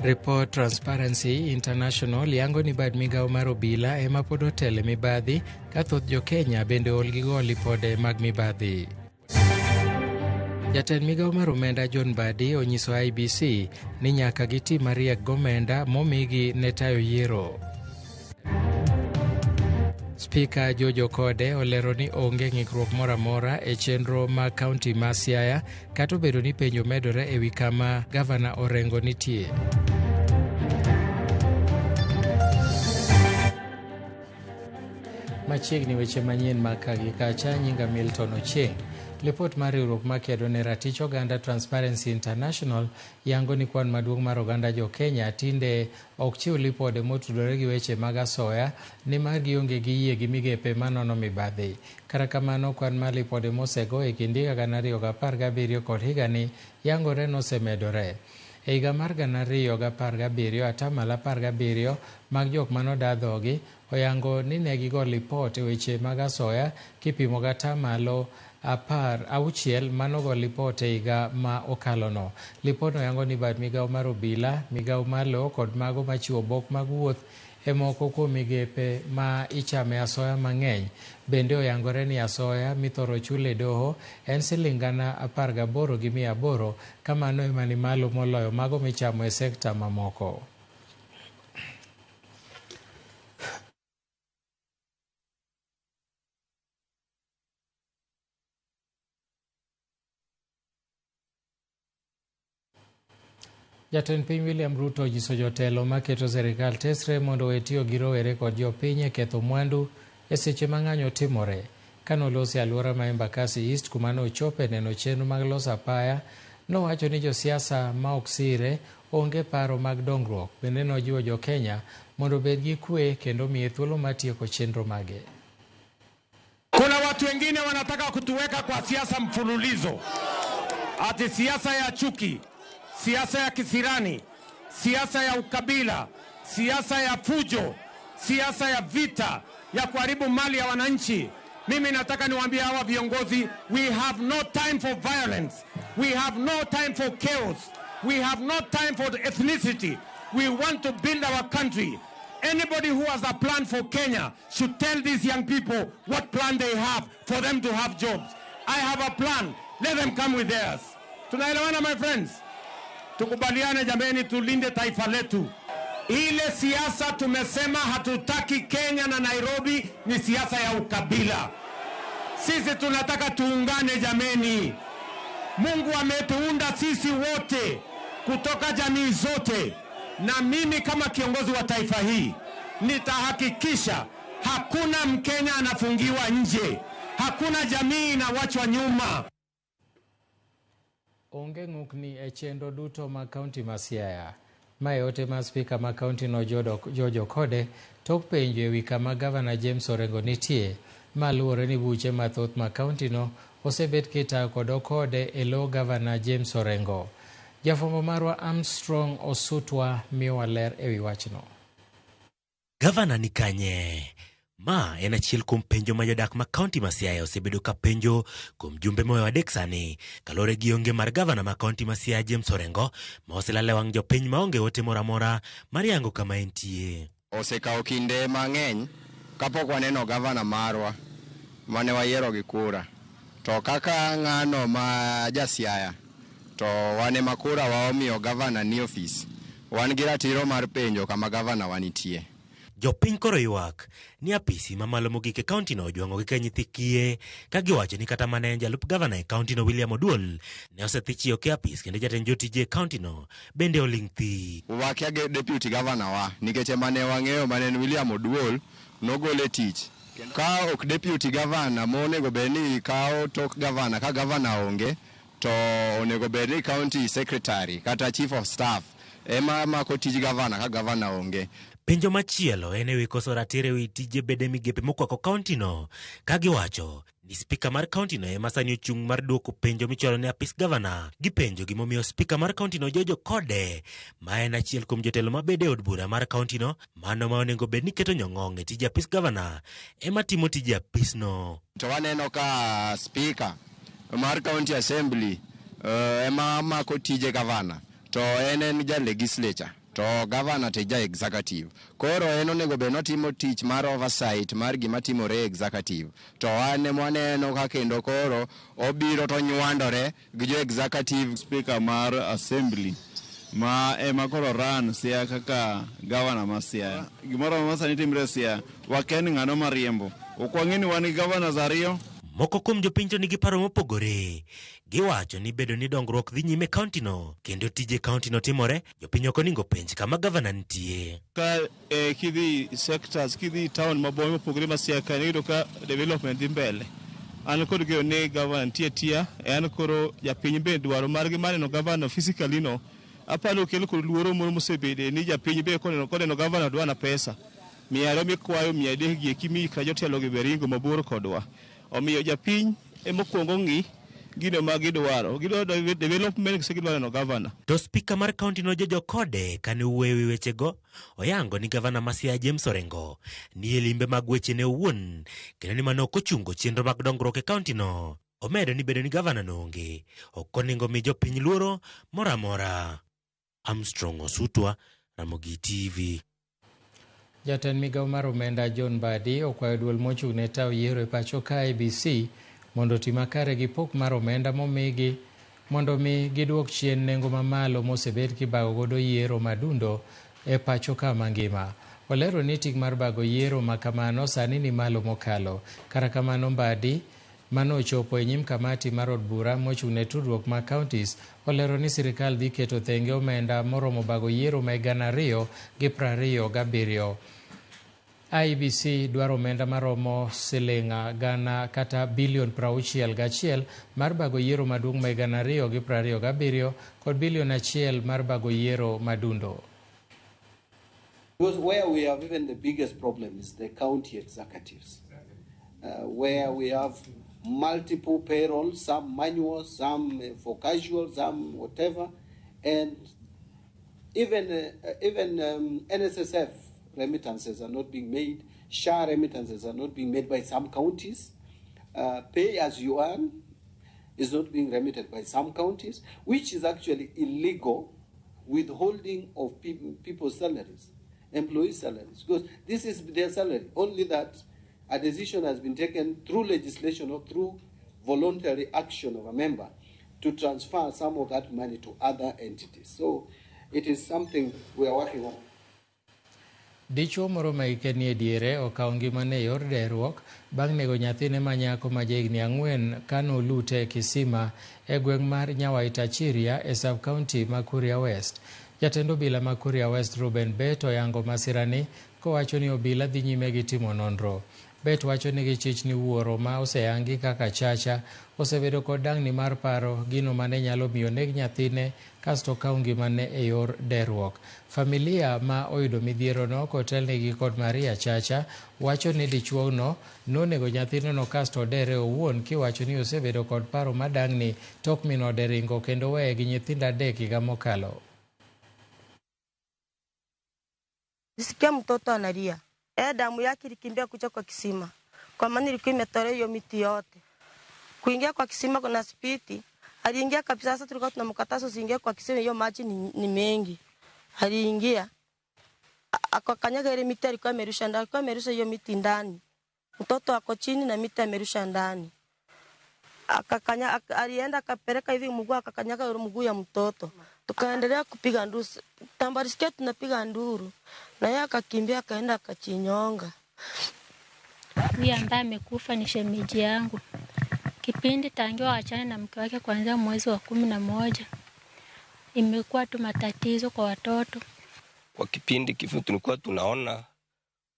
Report Transparency International yango ni bad migawo mar obila ema pod otele mibadhi ka thoth jo-Kenya bende ol gi go lipode mag mibadhi. Jatend migawo mar omenda John Mbadi onyiso IEBC ni nyaka giti mariek gomenda momigi ne tayo yiero. Spika George Okode olero ni onge ng'ikruok moro amora e chenro mag kaunti ma Siaya kata obedo ni penjo medore e wi kama gavana Orengo nitie. Machiegni weche manyien mag ka gi kacha, nyinga Milton Ochieng. Lipot mar riwruok makedo ne ratich oganda Transparency International yango ni kwan maduong' mar oganda jo Kenya tinde ok chiw lipode motudore gi weche mag asoya nimar gionge gi yie gi migepe manono mibadhi. Kata kamano, kwan mar lipode mosego e kind higa 2017 kod higani yangore nosemedore. E higa mar 2017, atamalo 17 mag jok manoda dhogi oyango ni ne gigo lipot e weche mag asoya kipimo gi atamalo 16 manogo lipot e higa ma okalono. Lipotno yango ni bad migawo mar obila, migawo mar lowo kod mago machiwo obok mag wuoth e moko kuom migepe ma ichame asoya mang'eny. Bende oyangore ni asoya mithoro chul e doho en siling 18,800 ka mano ema ni malo moloyo mago michamo e sekta mamoko. Jatend piny William Ruto onyiso jotelo maketo sirikal tesre mondo owe tiyo gi rowere kod jopiny e ketho mwandu e seche ma ng'anyo timore. Kane olosi e alwora ma Embakasi East kuma nochope neno chenro mag loso apaya, nowacho ni josiasa ma ok sire onge paro mag dongruok. Bende nojiwo jo-Kenya mondo obed gi kwe kendo miye thuolo mar tieko chenro mage. Kuna watu wengine wanataka kutuweka kwa siasa mfululizo, ati siasa ya chuki, siasa ya kisirani, siasa ya ukabila, siasa ya fujo, siasa ya vita, ya kuharibu mali ya wananchi. Mimi nataka niwaambie hawa viongozi, we have no time for violence, we have no time for chaos, we have no time for ethnicity. We want to build our country. Anybody who has a plan for Kenya should tell these young people what plan they have for them to have jobs. I have a plan. Let them come with theirs. Tunaelewana, my friends? Tukubaliane jameni, tulinde taifa letu. Ile siasa tumesema hatutaki Kenya na Nairobi ni siasa ya ukabila. Sisi tunataka tuungane jameni. Mungu ametuunda sisi wote kutoka jamii zote, na mimi kama kiongozi wa taifa hii nitahakikisha hakuna Mkenya anafungiwa nje, hakuna jamii inawachwa nyuma. Onge ng'ukni e chenro duto mag kaunti ma Siaya. Mae ote mar spika ma kaunti no George Okode tok penjo ewi kama gavana James Orengo nitie. Ma luwore ni buche mathoth ma kaunti no osebet kitayo kod Okode e lo gavana James Orengo. Jafwambo marwa Armstrong Osutwa miyowa ler ewi wachno. Gavana ni kanye? Ma en achiel kuom penjo ma jodak ma kaunti ma Siaya osebedo ka penjo kuom jumbe moyo adek sani, kaluwore gi onge mar gavana ma kaunti ma Siaya James Orengo, ma oselal e wang' jopiny maonge ote moro amora mar yango kama entie. Osekawo kinde mang'eny kapok waneno gavana marwa mane wayiero gi kura. To kaka ng'ano ma ja Siaya to wan ema kura wa omiyo gavana ni ofis, wan gi ratiro mar penjo kama gavana wa nitie. Jopiny koro ywak ni apisi mamalo mogik e kaunti no ojwang'ogi ka nyithi kiye, ka giwacho ni kata mana en jalup gavana e kaunti no William Oduol ne osethi chiyo e apis kendo jatend jotije e kaunti no bende oling' thi. Wakia deputy governor wa nikech ema ne wang'eyo mane en William Oduol nogol e tich. Ka ok deputy governor monego bed ni kawo tok governor ka governor onge, to onego bed ni county secretary kata chief of staff ema mako tij governor ka governor onge. Penjo machielo en ewi koso ratiro ewi tije bede migepe mokwako kaunti no, ka giwacho ni spika mar kaunti no ema sani ochung' mar duoko penjo michwalo ne apis gavana. Gipenjo gimomiyo spika mar kaunti no George Okode, ma en achiel kuom jotelo mabede e od bura mar kaunti no, mano ma onego bed ni keto nyong'ong' e tij apis gavana, ema timo tije apisno. To waneno ka speaker mar county assembly ema mako tije gavana to en ja legislature. To gavana to ja executive. Koro en onego bed notimo tich mar oversight mar gima timore e executive. To an ema waneno ka kendo koro obiro to nywandore gi jo executive. Speaker mar assembly ma ema koro run Siaya kaka gavana ma Siaya. Gimoro amora sani timre e Siaya, wakia ni ng'ano mariembo. Ok wang'e ni wan gi governors ariyo. Moko kuom jopiny to nigi paro mopogore. Giwacho ni bedo ni dongruok dhi nyime e kauntino kendo tije kauntino timore, jopiny ok oningo penj kama gavana nitie. Ka kidhi sectors, kidhi town mabor mopogore ma Siaya ka, iyudo ka development dhi mbele. An kod geno ni gavana nitie tia, an koro japiny be dwaro margi mar neno gavana physically no, aparo okel kod luoro moro mosebede ni japiny be koneno gavana dwa na pesa. 200 mikwayo, 300 gi eki mi ka jotelo gi be ringo mabor kodwa. Omiyo japiny emokwongo ng'i gino ma gidwaro. Gidwaro development kose gidwaro neno gavana. To spika mar kaunti no Jojo Kode kane owuoyo ewi wechego, oyango ni gavana ma Siaya James Orengo nie limbe mag wechene owuon kendo ni mano ok ochungo chenro mag dongruok e kaunti no. Omedo ni bedo ni gavana no onge ok onego mi jopiny luoro moro amora. Armstrong Osutwa, Ramogi TV. Jatend migawo mar omenda John Mbadi okwayo duol mochung' ne tayo yiero e pacho ka IEBC mondo oti makare gi pok mar omenda momigi mondo mi giduok chien nengo mamalo mosebed kibago godo yiero madundo e pacho ka mangima. Olero ni ting' mar bago yiero ma kamano sani ni malo mokalo. Kata kamano Mbadi mano ochopo e nyim kamati mar od bura mochung' ne tudruok mag counties olero ni sirikal dhi keto thenge omenda moromo bago yiero ma 2027. IEBC dwaro omenda maromo siling gana kata bilion 61 mar bago yiero maduong' ma 2027 kod bilion 1 mar bago yiero madundo. Because where we have even the biggest problem is the county executives, where we have multiple payrolls, some manual, some for casual, some whatever, and even NSSF remittances are not being made, SHA remittances are not being made by some counties, pay as you earn is not being remitted by some counties, which is actually illegal withholding of people's salaries, employee salaries, because this is their salary, only that a decision has been taken through legislation or through voluntary action of a member to transfer some of that money to other entities. So it is something we are working on. Dichuo moro ma hike nie diere okawo ngimane e yor deruok bang' nego nyathine ma nyako ma jahigni 4 kanolute e kisima e gweng' mar Nyawaita Chiria e sub-county ma Kuria West. Jatend obila ma Kuria West Ruben Bet oyango masirani kowacho ni obila dhi nyime gi timo nonro. Bet wacho ni gichich ni wuoro ma oseyangi kaka Chacha osebedo kod dang'ni mar paro gino mane nyalo miyo neg nyathine kasto kaw ngimane e yor deruok. Familia ma oyudo midhierono kotelnegi kod Maria Chacha wacho ni dichuono nonego nyathineno kasto odere owuon kiwacho ni osebedo kod paro madang'ni tok min ode ringo kendo weye gi nyithindo 3 higa mokalo. Nisikia mtoto analia. Damu yake ilikimbia kuja kwa kisima. Kwa maana ilikuwa imetolea hiyo miti yote. Kuingia kwa kisima kuna spiti. Aliingia kabisa, sasa tulikuwa tunamkataza usiingie kwa kisima, hiyo maji ni mengi. Aliingia. Akakanyaga ile miti alikuwa amerusha ndani, alikuwa amerusha hiyo miti ndani. Mtoto ako chini na miti amerusha ndani. Alienda akapeleka hivi mguu, akakanyaga ile mguu ya mtoto. Tukaendelea kupiga nduru. Tambarisikia tunapiga nduru. Na yeye akakimbia akaenda akachinyonga. Huyu ambaye amekufa ni shemeji yangu. Kipindi tangia waachane na mke wake kuanzia mwezi wa 11. Imekuwa tu matatizo kwa watoto. Kwa kipindi kifupi tulikuwa tunaona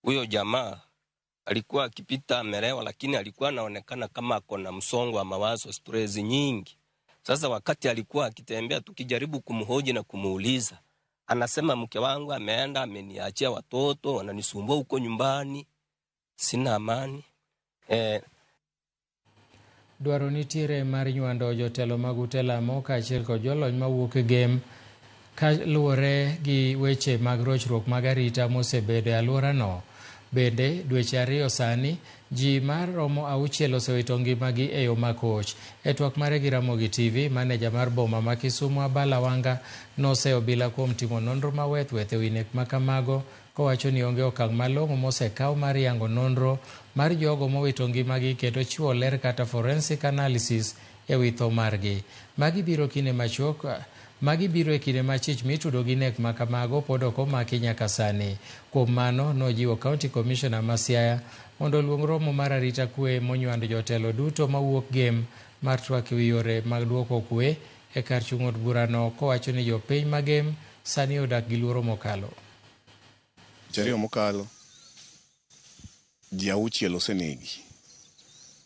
huyo jamaa alikuwa akipita amelewa, lakini alikuwa anaonekana kama ako na msongo wa mawazo, stress nyingi. Sasa wakati alikuwa akitembea tukijaribu kumhoji na kumuuliza, anasema mke wangu ameenda ameniachia watoto wananisumbua huko nyumbani, sina amani. Dwaro nitiere mar nywando jotelo mag ute lamo kaachiel kod jolony mawuok e Gem kaluwore gi weche mag rochruok mag arita mosebedo e alworano. Bende, dweche 2 sani, ji mar romo 6 osewito ngimagi e yo makoch. E twak mare gi Ramogi TV, maneja mar boma ma Kisumu Abala Wanga noseyo obila kuom timo nonro maweth-weth e wi nek makamago, kowacho ni onge okang' malong'o mosekaw mar yango nonro mar jogo mowito ngimagi kendo chiwo ler kata forensic analysis e wi tho margi. Magi biro kinde machuok. Magi biro e kinde ma chich mitudo gi nek makamago pod ok omaki nyaka sani. Kuom mano, nojiwo County Commissioner ma Siaya mondo oluong romo mar arita kwe monywando jotelo duto mawuok Gem mar twak ewi yore mag duoko kwe e kar chung' od burano, kowacho ni jopiny ma Gem sani odak gi luoro mokalo. Dweche 2 mokalo, ji 6 osenegi,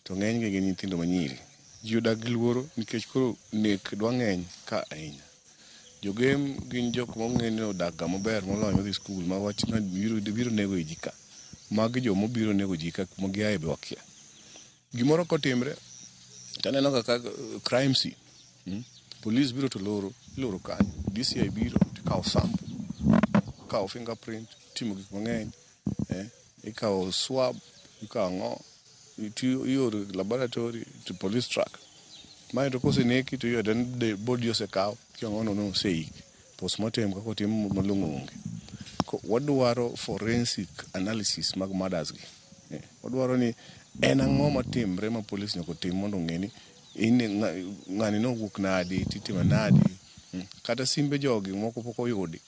to ng'enygi gin nyithindo manyiri. Ji odak gi luoro nikech koro nek dwa ng'eny ka ahinya. Jogem gin jok mong'e ni odak ga maber moloyo madhi skul ma wach biro nego ji ka. Magi joma biro nego ji ka kuma giaye be wakia. Gimoro kotimre taneno kaka crime scene, police biro to loro, iloro kanyo. DCI biro to kawo sample, kawo fingerprint, timo gik mang'eny, ikawo swab, ikawo ang'o, ioro laboratory to police track. Mae to koseneki to iyudo ni body osekaw, kiang'ono no oseik. Postmortem kaka otim malong'o onge. Wadwaro forensic analysis mag murders gi. Wadwaro ni en ang'o matimre ma police nyaka otim mondo ong'e ni ng'ani nowuok nadi, titimo nadi. Kata simbe jogi moko pok oyudi.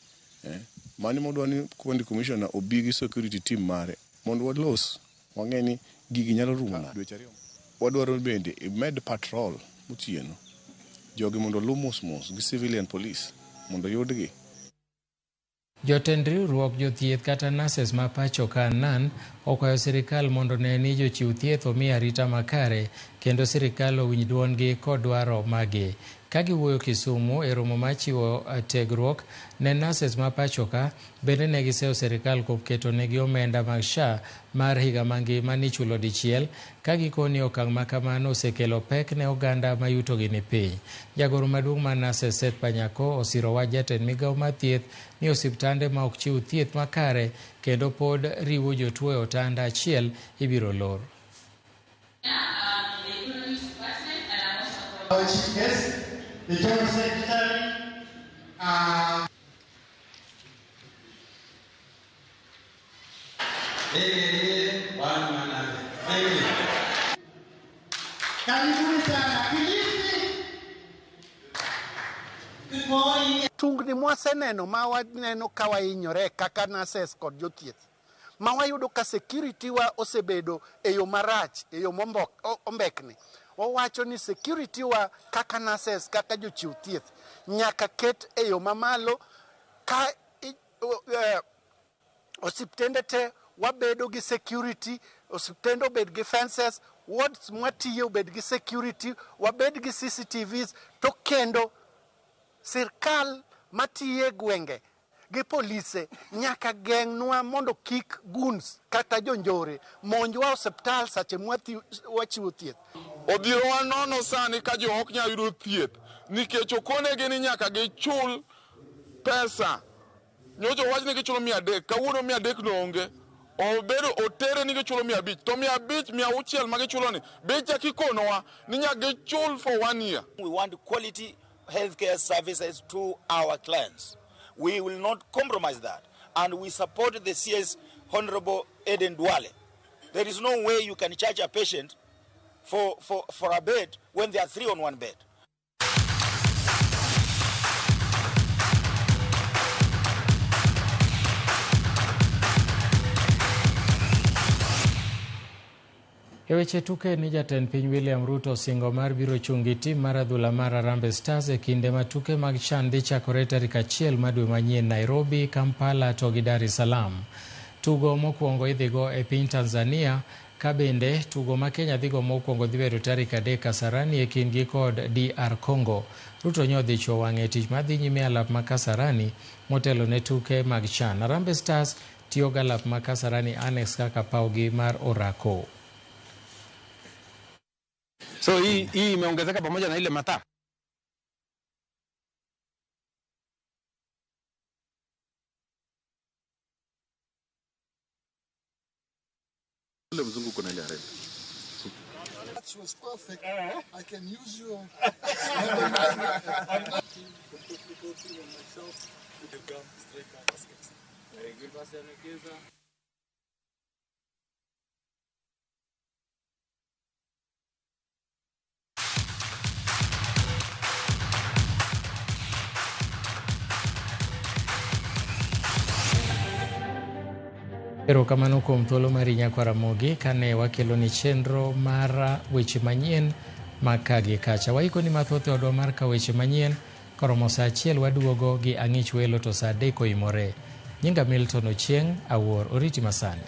Mano modwa ni county commissioner obi gi security team mare mondo walos wang'e ni gigi nyalo rumo nade. Wadwaro bende imed patrol motieno. Jogi mondo oluw mos mos gi civilian police mondo yudgi. Jotend riwruok jothieth kata nurses ma pacho ka NAN okwayo sirikal mondo ne ni jochiw thieth omi arita makare kendo sirikal owinj duondgi kod dwaro magi. Ka giwuoyo Kisumu e romo mar chiwo tiegruok ne nurses ma pacho ka, bende ne giseyo sirikal kuom keto negi omenda mag SHA mar higa mangima nichulo dichiel, ka gikoni okang' ma kamano osekelo pek ne oganda ma yutogi ni piny. Jagoro maduong' mar nurses Seth Panyako osiro wach jatend migawo mar thieth ni osiptande ma ok chiw thieth makare kendo pod riwo jotuo e otanda achiel ibiro lor. The General Secretary, Karibuni sana Kilifi. Good morning. Tungni mwaseneno ma waneno ka wahinyore kaka nurses kod jothieth, ma wayudo ka security wa osebedo e yo marach, e yo ombekni. Wawacho ni security wa kaka nurses, kaka jochiw thieth nyaka ket e yo mamalo. Ka osiptende te wabedo gi security, osiptende obed gi fences, wards mwatiye obed gi security, wabed gi CCTVs, to kendo sirkal matiye gwenge gi polise nyaka geng'nwa mondo kik goons kata jonjore monjwa osiptal sache mwachiwo thieth. Odhirowa nono sani ka jo ok nyal yudo thieth nikech okonegi ni nyaka gichul pesa. Nyocha owach ni gichulo 300, kawuono 300 no onge. Obedo otere ni gichulo 500, to 500, 600 ma gichulo ni be chak ikonowa ni nyaka gichul for 1 year. We want quality healthcare services to our clients. We will not compromise that, and we support the CS Honorable Eden Duale. There is no way you can charge a patient for a bed when there are 3 on 1 bed. E weche tuke ni jatend piny William Ruto osingo mar biro chung' gi tim mar adhula mar Harambee Stars e kinde ma tuke mag CHAN dhi chakore tarik 1 mar dwe manyien Nairobi, Kampala to gi Dar es Salaam. Tugo mokwongo idhigo e piny Tanzania, ka bende tugo ma Kenya dhigo mokwongo dhi bedo tarik 3 Kasarani e kindgi kod DR Congo. Ruto nyodhi chuo wang'e tich madhi nyime alap ma Kasarani motelo ne tuke mag CHAN. Harambee Stars tiyo galap ma Kasarani Annex kaka pawgi mar orako. So hii imeongezeka pamoja na ile mataa. Ule mzungu kuna ile ya red. That was perfect. I can use your. Erokamano kuom thuolo mari nyakwa Ramogi kane wakeloni chenro mar weche manyien mag ka gi kacha. Waikoni mathoth e odwa mar ka weche manyien koromo saa achiel waduogo gi ang'ich welo to saa adek oimore. Nyinga Milton Ochieng' Awuor, oriti masani.